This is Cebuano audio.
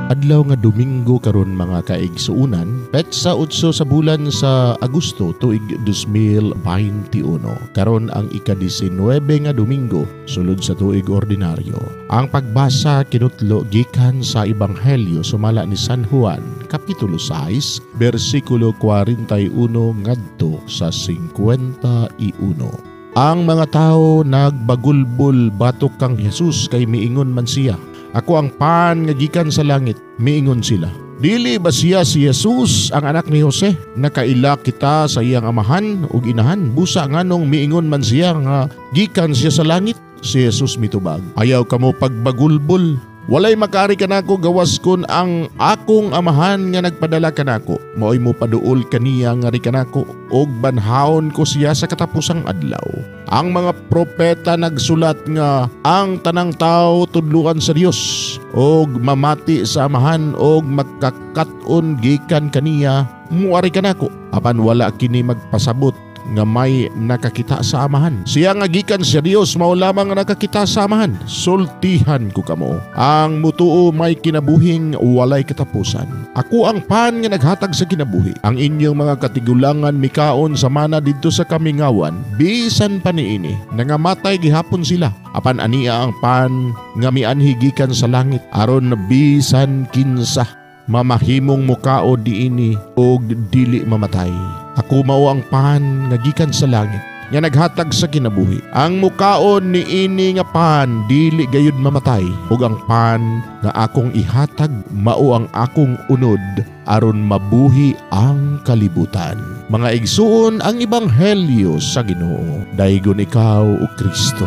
Adlaw nga Domingo karon, mga kaigsuunan, petsa 8 sa bulan sa Agosto, tuig 2021. Karon ang ika-19 nga Domingo sulod sa tuig ordinaryo. Ang pagbasa kinutlo gikan sa Ebanghelyo sumala ni San Juan, kapitulo 6, bersikulo 41 ngadto sa 51. Ang mga tao nagbagulbol batok kang Jesus kay miingon man siya, "Ako ang pan nga gikan sa langit." Miingon sila, "Dili ba siya si Jesus, ang anak ni Jose? Nakaila kita sa iyang amahan ug inahan. Busa nganong miingon man siya nga gikan siya sa langit?" Si Jesus mitubag, "Ayaw kamo pagbagulbol. Walay makaari kanako gawas kun ang akong amahan nga nagpadala kanako maoy mo paduol kaniya ngari kanako, ug banhawon ko siya sa katapusang adlaw. Ang mga propeta nagsulat nga ang tanang tao tudluan sa Dios, og mamati sa amahan og magkakat-on gikan kaniya muari kanako. Apan wala kini magpasabot nga may nakakita sa amahan. Siya nga gikan sa Dios mao lamang nga nakakita sa amahan. Sultihan ko kamo, ang mutuo may kinabuhing walay katapusan. Ako ang pan nga naghatag sa kinabuhi. Ang inyong mga katigulangan mikaon sa mana didto sa kamingawan, bisan pa niini nangamatay gihapon sila. Apan ania ang pan nga mianhi gikan sa langit, aron bisan kinsa mamahimong mukao diini og dili mamatay. Ako mao ang pan nga gikan sa langit nga naghatag sa kinabuhi. Ang mukaon niini nga pan dili gayud mamatay, ug ang pan nga akong ihatag mao ang akong unod aron mabuhi ang kalibutan." Mga igsuon, ang ebanghelyo sa Ginoo. Daygon ikaw, o Kristo.